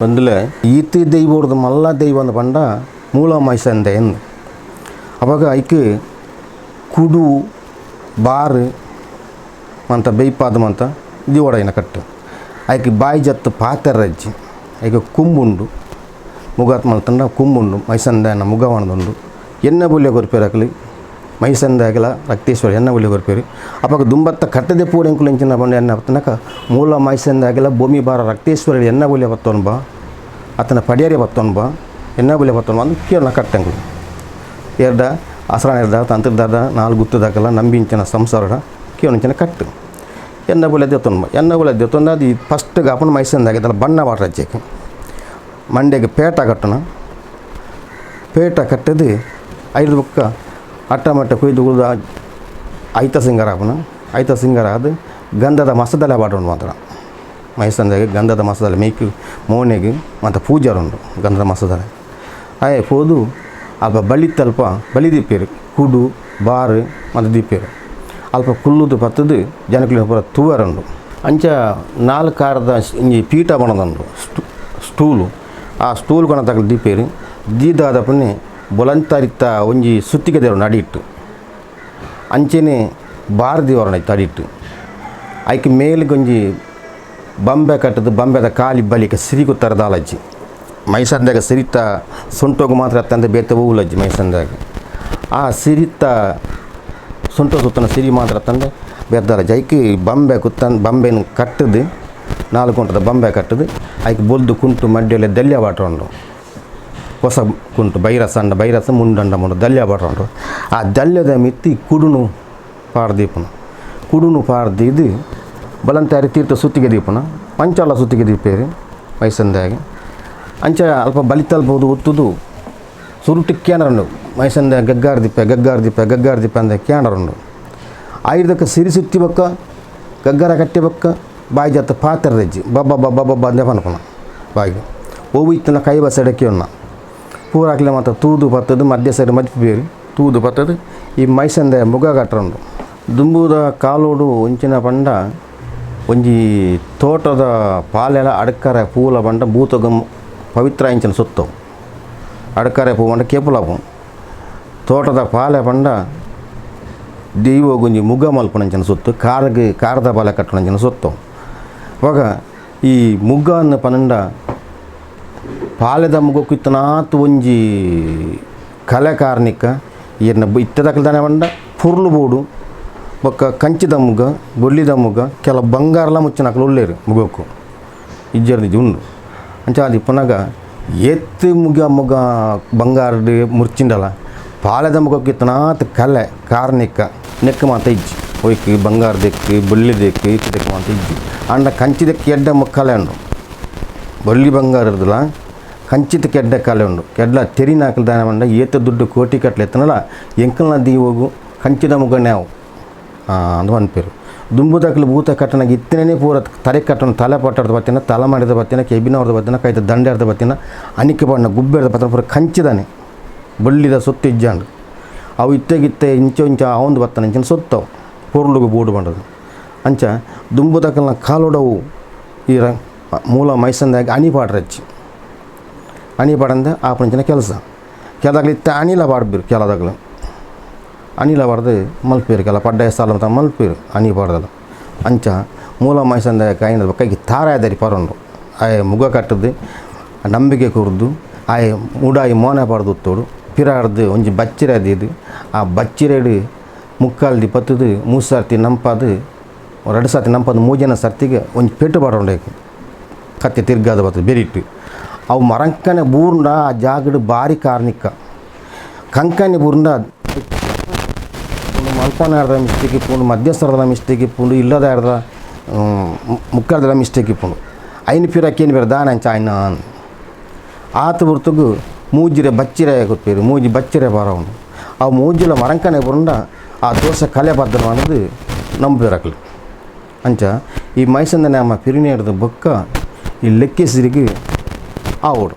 ಬಂದಲೆ ಈತಿ ದೈವೋರ್ದು ಮಲ್ಲ ದೈವ ಅಂದ್ ಪಂಡ ಮೂಲ ಮೈಸಂದೆ ಎಂದು. ಅವಾಗ ಐಕ್ ಕುಡು ಬಾರು ಮಂತ ಬೇಯ್ಪಾದ ಮಂತ ದಿವಡೈನ ಕಟ್ಟು ಐಕ್ ಬಾಯಿ ಜತ್ತು ಪಾತೆರಜ್ಜಿ ಐಕ್ ಕುಂಬುಂಡು ಮುಗಾತ್ ಮಲ್ತಂಡ ಕುಂಬುಂಡು ಮೈಸಂದೆನ ಮುಗವಣದುಂಡು ಎನ್ನ ಬುಲ್ಯ ಕೊರ್ಪೇರು ಅಕ್ಲಿ ಮೈಸಂದಾಗಲ ರಕ್ತೇಶ್ವರ ಎನ್ನ ಬುಲ್ಯ ಕೊರ್ಪೇರು. ಅಪಗ ದುಂಬತ್ತ ಕಟ್ಟದೆ ಪೂಡೆಂಕುಲು ಎಂಚಿನ ಬಂಡ ಎನ್ನ ಬತ್ತನಕ ಮೂಲ ಮೈಸಂದಾಗಲ ಭೂಮಿ ಬಾರ ರಕ್ತೇಶ್ವರ ಎನ್ನ ಬುಲ್ಯ ಬತ್ತೊನ್ ಬಾ ಅತನ ಪಡಿಯರಿ ಬತ್ತೊನ್ ಬಾ ಎನ್ನ ಬುಲ್ಯ ಬತ್ತೊನ್ ಬಾ ಅಂದ್ ಕೇಳನ ಕಟ್ಟಂಗುಲು ಎರ್ಡ ಅಸರಾಣ ಎರ್ಡ ತಂತ್ರದಾದ ನಾಲ್ಕು ಗುತ್ತದಾಕಲ ನಂಬಿಂಚಿನ ಸಂಸಾರಡ ಕೇಳಂಚಿನ ಕಟ್ಟು ಎನ್ನ ಬುಲ್ಯ ದೇತೊನ್ ಬಾ ಎನ್ನ ಬುಲ್ಯ ದೇತೊಂದ ಅದು ಫಸ್ಟ್ ಗಾಪನ ಮೈಸಂದಾಗಿದ್ದಲ್ಲ ಬಣ್ಣ ವಾಟ್ರಜ್ಜಕ್ಕೆ ಮಂಡ್ಯಗೆ ಪೇಟ ಕಟ್ಟಣ ಪೇಟ ಕಟ್ಟದು ಐದು ಬೊಕ್ಕ ಅಟ್ಟ ಮಟ್ಟ ಕೊಯ್ದು ಉಳ್ದ ಐತ ಸಿಂಗಾರ ಆಪುನ ಐತ ಸಿಂಗಾರ ಅದು ಗಂಧದ ಮಸದಲೆ ಪಾಡೋಣ ಮಾತ್ರ ಮೈಸಂದಾಗೆ ಗಂಧದ ಮಸದಲೆ ಮೇಯ್ಕ್ ಮೋನೆಗ್ ಮಾತ ಪೂಜಾರ್ ಉಂಡು ಗಂಧದ ಮಸದಲೆ ಆಯೆ ಪೋದು ಅಲ್ಪ ಬಲಿತಲ್ಪ ಬಲಿ ದೀಪೆರ್ ಕುಡು ಬಾರು ಮಾತ ದೀಪೆರ್ ಅಲ್ಪ ಕುಲ್ಲುದು ಪತ್ತುದು ಜನಕುಲೆನ ಪೂರ ತೂವರೆ ಉಂಡು. ಅಂಚ ನಾಲ್ ಕಾರದ ಒಂಜಿ ಪೀಠ ಬಣದುಂಡು ಸ್ಟೂಲು ಆ ಸ್ಟೂಲ್ ಕೊನತಕಲ್ ದೀಪೆರ್ ದೀದಾದ ಪುನ್ನೆ ಬೊಲಂತರಿತ ಒಂಜಿ ಸುತ್ತಿಗೆ ದೇವರು ಅಡಿಟ್ಟು ಅಂಚೆನೆ ಬಾರ್ ದೇವರಣ ಇತ್ತು ಅಡಿಟ್ಟು ಐಕ್ ಮೇಲ್ಗೊಂಜಿ ಬಂಬೆ ಕಟ್ಟದು ಬಂಬೆದ ಕಾಲಿ ಬಲಿಕ ಸಿರಿಗು ತರದಾಲಜ್ಜಿ ಮೈಸಂದಾಗ ಸಿರಿತ ಸೊಂಟೋಗು ಮಾತ್ರ ಅತ್ತಂದೆ ಬೇತೆ ಹೂಲಜ್ಜಿ ಮೈಸಂದಾಗ ಆ ಸಿರಿತ ಸೊಂಟೋ ಸುತ್ತನ ಸಿರಿ ಮಾತ್ರ ತಂದೆ ಬೆದ್ದಾಲಜ್ಜಿ ಐಕ್ ಬಂಬೆ ಕುತ್ತನ್ ಬಂಬೆನ ಕಟ್ಟದು ನಾಲ್ಕು ಗಂಟದ ಬಂಬೆ ಕಟ್ಟದು ಐಕ್ ಬೊಲ್ದು ಕುಂಟು ಮಡ್ಯಲೆ ದಲ್ಯ ಬಾಟ್ರೊಂಡು ಹೊಸ ಕುಂಟು ಬೈರಸ ಅಂಡ ಬೈರಸ ಮುಂಡಂಡ ಮುಂಡು ದಲ್ಯ ಬಾಟ್ರೊಂಡು ಆ ದಲ್ಯದ ಮಿತ್ತಿ ಕುಡುನು ಪಾಡ್ದೀಪುನ ಕುಡುನು ಪಾಡ್ದೀದು ಬಲಂತಾರಿ ತೀರ್ಥ ಸುತ್ತಿಗೆ ದೀಪುನ ಪಂಚಾಲ ಸುತ್ತಿಗೆ ದೀಪೇರು ಮೈಸಂದಾಗೆ ಅಂಚ ಅಲ್ಪ ಬಲಿತಲ್ಬೋದು ಒತ್ತುದು ಸುರುಟು ಕ್ಯಾನರುಂಡು ಮೈಸಂದ ಗಗ್ಗಾರ ದಿಪ್ಪ ಗಗ್ಗಾರ ದಿಪ್ಪ ಗಗ್ಗಾರ ದಿಪ್ಪ ಅಂದ ಕ್ಯಾನರುಂಡು ಐದಕ್ಕೆ ಸಿರಿ ಸುತ್ತಿ ಬೊಕ್ಕ ಗಗ್ಗರ ಕಟ್ಟಿ ಬೊಕ್ಕ ಬಾಯಿ ಜತ್ತ ಪಾತೆರದಜ್ಜಿ ಬಬ್ಬ ಬಬ್ಬ ಬಬ್ಬ ಅಂದೆ ಪನ್ಪುನ ಬಾಯಿಗೆ ಒವು ಇತ್ತಿನ ಕೈ ಬಸ್ ಎಡಕ್ಕೆ ಪೂರಾಕ್ಲೆ ಮಾತ ತೂದು ಪತ್ತದು ಮಧ್ಯ ಸೈಡ್ ಮದಿಪು ಬೇರು ತೂದು ಪತ್ತದು ಈ ಮೈಸಂದೆ ಮುಗ ಕಟ್ಟರುಂಡು. ದುಂಬುದ ಕಾಲೋಡು ಒಂಚಿನ ಪಂಡ ಒಂಜಿ ತೋಟದ ಪಾಲೆಲ ಅಡ್ಕರೆ ಪೂಲ ಪಂಡ ಭೂತಗಂ ಪವಿತ್ರ ಇಂಚಿನ ಸೊತ್ತು ಅಡ್ಕರೆ ಪೂ ಪಂಡ ಕೇಪುಲ ಪೂ ತೋಟದ ಪಾಲೆ ಪಂಡ ದೈವಗೊಂಜಿ ಮುಗ ಮಲ್ಪುನಂಚಿನ ಸೊತ್ತು ಕಾರ್ಗ್ ಕಾರದ ಪಾಲೆ ಕಟ್ಟುನಂಚಿನ ಸೊತ್ತು. ಅವಾಗ ಈ ಮುಗ್ಗ ಅನ್ನ ಪನ್ನಂಡ ಪಾಲೆದ ಮುಗಕ್ಕು ಇತ್ತನಾತ್ ಒಂಜಿ ಕಲೆ ಕಾರ್ನಿಕ ಈರ್ನ ಇತ್ತದಕಲ್ದಾನೆ ಪಂಡ ಪುರ್ಲು ಬೋಡು ಬೊಕ್ಕ ಕಂಚಿದ ಮುಗ ಬೊಳ್ಳಿದ ಮುಗ ಕೆಲ ಬಂಗಾರಲ ಮುಚ್ಚಿನಕಲು ಉಲ್ಲೇರು ಮುಗಕ್ಕು ಇಜ್ಜರ್ದಿಜ್ಜಿ ಉಂಡು. ಅಂಚ ಅದು ಇಪ್ಪುನಗ ಏತ್ ಮುಗ ಮುಗ ಬಂಗಾರಡ್ ಮುರ್ಚಿಂಡಲ ಪಾಲೆದ ಮುಗಕ್ಕು ಇತ್ತನಾತ್ ಕಲೆ ಕಾರ್ನಿಕ ನೆಕ್ಕು ಮಾತ ಇಜ್ಜಿ ಒಯ್ಕ್ ಬಂಗಾರ ದೆಕ್ಕು ಬೊಳ್ಳಿ ದೆಕ್ಕು ಇತ್ತು ದೆಕ್ಕು ಮಾತ ಇಜ್ಜಿ. ಆಂಡ ಕಂಚಿದಕ್ಕೆ ಎಡ್ಡೆ ಕಲೆ ಉಂಡು ಬೊಳ್ಳಿ ಬಂಗಾರ ಇರ್ದಲ ಕಂಚಿತ ಕೆಡ್ಡೆ ಕಲೆ ಉಂಡು ಕೆಡ್ಲ ತೆರಿನಾಕಲ್ ದಾನ ಪಂಡ ಏತ ದುಡ್ಡು ಕೋಟಿ ಕಟ್ಲೆ ಎತ್ತನಲ ಎಂಕಲ್ನ ದೀವಗು ಕಂಚಿದ ಮುಗನ್ಯಾವು ಅಂದ್ ಪನ್ಪೆರ್. ದುಂಬುದಕ್ಲು ಭೂತ ಕಟ್ಟನಾಗ ಇತ್ತನೇ ಪೂರ ತರೆ ಕಟ್ಟಣ ತಲೆ ಪಟ್ಟರ್ದ ಬತ್ತಿನ ತಲೆ ಮಾಡಿದ ಬತ್ತಿನ ಕೆಬಿನವ್ರದ್ದು ಬತ್ತಿನ ಕೈತ ದಂಡೆರ್ದ ಬತ್ತಿನ ಅಣಿಕೆ ಬಣ್ಣ ಗುಬ್ಬೆರ್ದ ಬತ್ತಿನ ಪೂರ ಕಂಚಿದಾನೆ ಬೊಳ್ಳಿದ ಸೊತ್ತು ಇಜ್ಜಾಂಡ್ ಅವು ಇತ್ತೆಗಿತ್ತೆ ಇಂಚ ಇಂಚ ಅವಂದು ಬತ್ತನ ಇಂಚಿನ ಸೊತ್ತವು ಪೊರ್ಲುಗು ಬೋಡು ಬಂಡದು. ಅಂಚ ದುಂಬುದಕಲ್ನ ಕಾಲೋಡವು ಈ ಮೂಲ ಮೈಸಂದಾಗ ಅಣಿ ಪಾಡ್ರಚ್ಚಿ ಅಣಿ ಪಾಡಂದ ಆಪಂಚಿನ ಕೆಲಸ ಕೆಲದಾಗ್ಲಿ ಇತ್ತ ಅಣಿಲ ಪಾಡ್ಬಿರು ಕೆಲದಾಗ್ಲು ಅಣಿಲ ಪಾಡ್ದು ಮಲ್ಪೇರು ಕೆಲ ಪಡ್ಡಾಯ ಸಾಲ ಅಂತ ಮಲ್ಪೇರು ಅಣಿ ಪಾಡ್ದಲ್ಲ. ಅಂಚ ಮೂಲ ಮೈಸಂದ ಕಾಯಿನ ಕೈಗೆ ತಾರಾಯದರಿ ಪರಂಡು ಆಯೆ ಮುಗ ಕಟ್ಟದು ನಂಬಿಕೆ ಕೊರ್ದು ಆಯೆ ಮುಡಾಯಿ ಮೋನೆ ಪಾಡ್ದು ಉತ್ತೋಡು ಪಿರಾಡ್ದು ಒಂಜಿ ಬಚ್ಚಿರೆ ದೀದು ಆ ಬಚ್ಚಿರೆಡು ಮುಕ್ಕಾಲ್ದಿ ಪತ್ತದು ಮೂರು ಸರ್ತಿ ನಂಪಾದು ಎರಡು ಸರ್ತಿ ನಂಪಾದು ಮೂಜನ ಸರ್ತಿಗೆ ಒಂಜಿ ಪೆಟ್ಟು ಪಾಡೊಂಡೇಕು ಕತ್ತೆ ತಿರ್ಗಾದ ಬರ್ತದೆ ಬೆರಿಟ್ಟು ಅವು ಮರಂಕನೆ ಬೂರ್ಂಡ ಆ ಜಾಗಡ್ ಬಾರಿ ಕಾರ್ನಿಕ ಕಂಕನೆ ಬೂರ್ಂಡ ಮಲ್ಪನಾರ್ದ ಮಿಸ್ಟೇಕ್ ಇಪ್ಪುಂಡು ಮಧ್ಯಸ್ಥರದ ಮಿಸ್ಟೇಕ್ ಇಪ್ಪುಂಡು ಇಲ್ಲದ ಮುಕ್ಕಾರ್ದ ಮಿಸ್ಟೇಕ್ ಇಪ್ಪುಂಡು ಐನು ಪಿರ ಕೇನು ಬೇರೆ ದಾನ ಅಂಚ ಆಯ್ನ ಆತ ಬುರ್ತುಗು ಮೂಜಿರೆ ಬಚ್ಚಿರೆ ಕೊಪ್ಪೇರು ಮೂಜಿ ಬಚ್ಚಿರೆ ಬಾರವನು ಆ ಮೂಜಿಲ ಮರಂಕನೆ ಬುರುಂಡ ಆ ದೋಸೆ ಕಲೆ ಬದ್ದನ ಅನ್ನೋದು ನಂಬಿರಕ್ಲು. ಅಂಚ ಈ ಮೈಸಂದನೆ ಅಮ್ಮ ಪಿರಿನೇಡ್ದ ಬೊಕ್ಕ ಈ ಲೆಕ್ಕೆಸಿರಿಗೆ ಆವೋಡು.